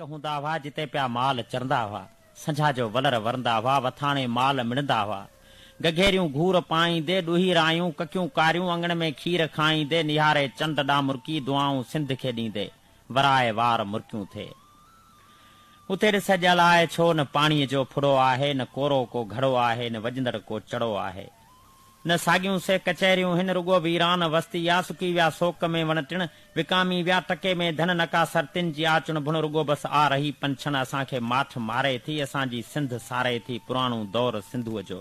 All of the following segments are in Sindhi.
هوندا هئا جتي پيا مال چرندا هئا، سنجها جو ولر ورندا هئا، وٿاڻي مال مڙندا هئا. گگهيريون گهور پائيندي، ڏوهي رايون، ڪڪيون ڪاريون، اڱڻ ۾ کير کائيندي، نهاري چنڊ ڏانهن مرڪي، دعائون سنڌ کي ڏيندي، ورائي وار مرڪيون ٿي. اتي ڏس اڄ الائي ڇو نه پاڻيء جو ڦڙو آهي، نه ڪورو ڪو گهڙو آهي، نه وڄندڙ ڪو چڙو آهي. نه ساڳيون سي ڪچهريون هن، رڳو ويران وستي آ، سڪي ويا سوڪ ۾ وڻ ٽڻ، وڪامي ويا ٽڪي ۾ ڌن، نه ڪا سرتين جي آ چڻ ڀڻ، رڳو بس آ رهي پنڇڻ، اسان کي ماٺ ماري ٿي، اسان جي سنڌ ساري ٿي، پراڻو دور سنڌوء جو.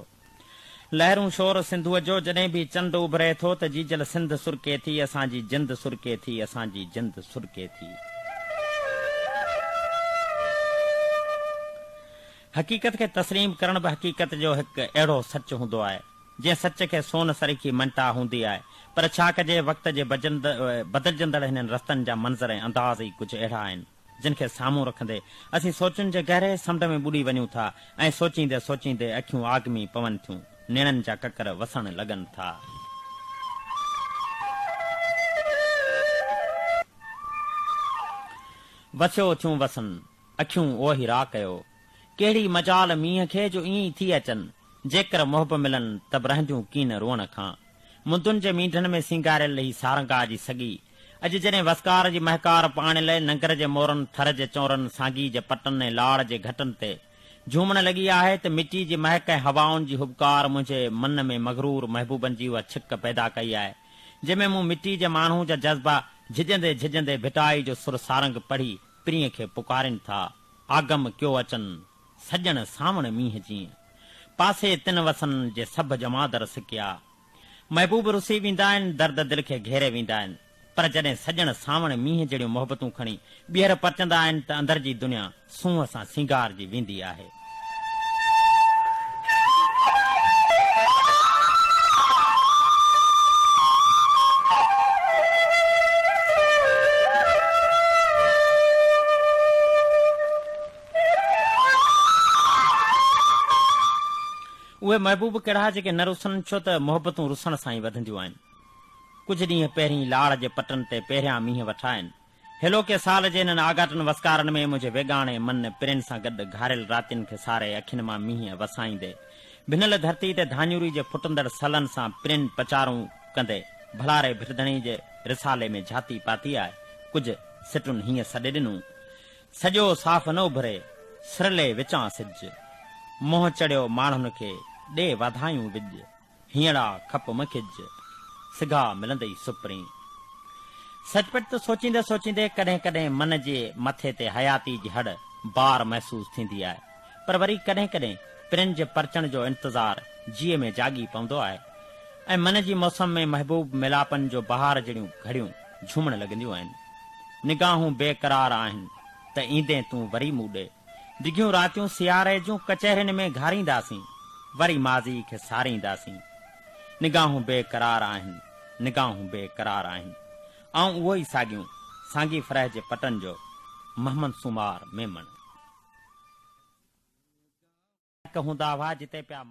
لهرون شور سنڌوء جو، جڏهن به چنڊ اڀري ٿو ته جيجل سنڌ سرڪي ٿي، اسان جي جند سرڪي ٿي، اسان جي جند سرڪي ٿي. حقيقت کي تسليم ڪرڻ به حقيقت جو هڪ اهڙو سچ هوندو آهي، جنهن سچ کي سون سريکي مڃتا هوندي آهي، پر ڇا ڪجي وقت جي بدلجندڙ هنن رستن جا منظر ۽ انداز ئي ڪجهه اهڙا آهن، جن کي سامهون رکندي اسين سوچن جي گهري سمنڊ ۾ ٻڏي وڃون ٿا ۽ سوچيندي سوچيندي اکيون آگمي پون ٿيون، نيڻن جا ڪڪر وسڻ لڳن ٿا. وسيو ٿيون وسن، اکيون اوهي را ڪيو. ڪهڙي مجال مينهن کي جو ائين ئي ٿي اچن. جيڪر محب ملن ته به رهنديون ڪين روئڻ کان. مندن جي مينڍن ۾ سينگاريل هي سارنگا جي سڳي. اڄ جڏهن وسڪار جي مهڪار پاڻيل ننگر جي مورن، ٿر جي چونرن، سانگي جي پٽن ۽ لاڙ جي گهٽن تي جهومڻ لڳي آهي ته مٽي جي مهڪ ۽ هوائن جي هٻڪار منهنجي من ۾ مغرور محبوبن جي اها ڇڪ پيدا ڪئي آهي جنهن ۾ مون مٽي جي ماڻهو جا جذبا جهڄندي جهڄندي ڀٽائي جو سر سارنگ پڙهي پرينء کي پڪارين ٿا، آگم ڪيو اچن، سڄڻ سانوڻ مينهن جيئن. پاسي تن وسن، جي سڀ ڄمادر سڪيا. محبوب رسي ويندا آهن، درد دل کي گهيري ويندا آهن، پر جڏهن سڄڻ سانوڻ مينهن جهڙيون محبتون کڻي ٻيهر پرچندا آهن ته اندر جي دنيا سونهن سان سينگارجي ويندي آهي. اهي محبوب ڪهڙا جيڪي نه رسن ڇو ته محبتون رسڻ سان ئي وڌنديون آهن. ڪجهه ڏينهن پهرين لاڙ جي پٽن تي پهريان مينهن وٺا آهن. هيلوڪي سال جي انهن آڳاٽن وسڪارن ۾ منهنجي ويڳاڻي من پرين سان گڏ گهاريل راتين کي ساري اکين مان مينهن وسائيندي ڀنل ڌرتي تي ڌاڃوري جي ڦٽندڙ سلن سان پرين پچارون ڪندي ڀلاري ڀٽڌڻي جي رسالي ۾ جهاتي پاتي آهي. ڪجهه سٽن هيئن سڏي ڏنو. سڄو صاف نه اڀري، سرلي وچان سج. منهن چڙهيو ماڻهن کي، ڏي واڌايون وڄ. هينئڙا کپ م کج، سگها ملندئي سپرين. سچ پچ ته سوچيندي سوچيندي ڪڏهن ڪڏهن من جي مٿي تي حياتي جي هڙ بار محسوس ٿيندي آهي، پر وري ڪڏهن ڪڏهن پرين جي پرچڻ جو انتظار جيء ۾ جاڳي پوندو آهي ۽ من جي موسم ۾ محبوب ميلاپن جو بهار جهڙيون گهڙيون جهومڻ لڳنديون آهن. نگاهون بي قرار آهن ته ايندين تون وري مون ڏي. ڊگهيون راتيون سياري جون ڪچهرين ۾ گهارينداسين، وري ماضي کي سارينداسين. نگاهون بي قرار آهن، نگاهون بي قرار آهن. آئون اهو ئي ساڳيون سانگي فرح جي پٽن جو محمد سومار ميمڻ. هوندا هئا جتي پيا.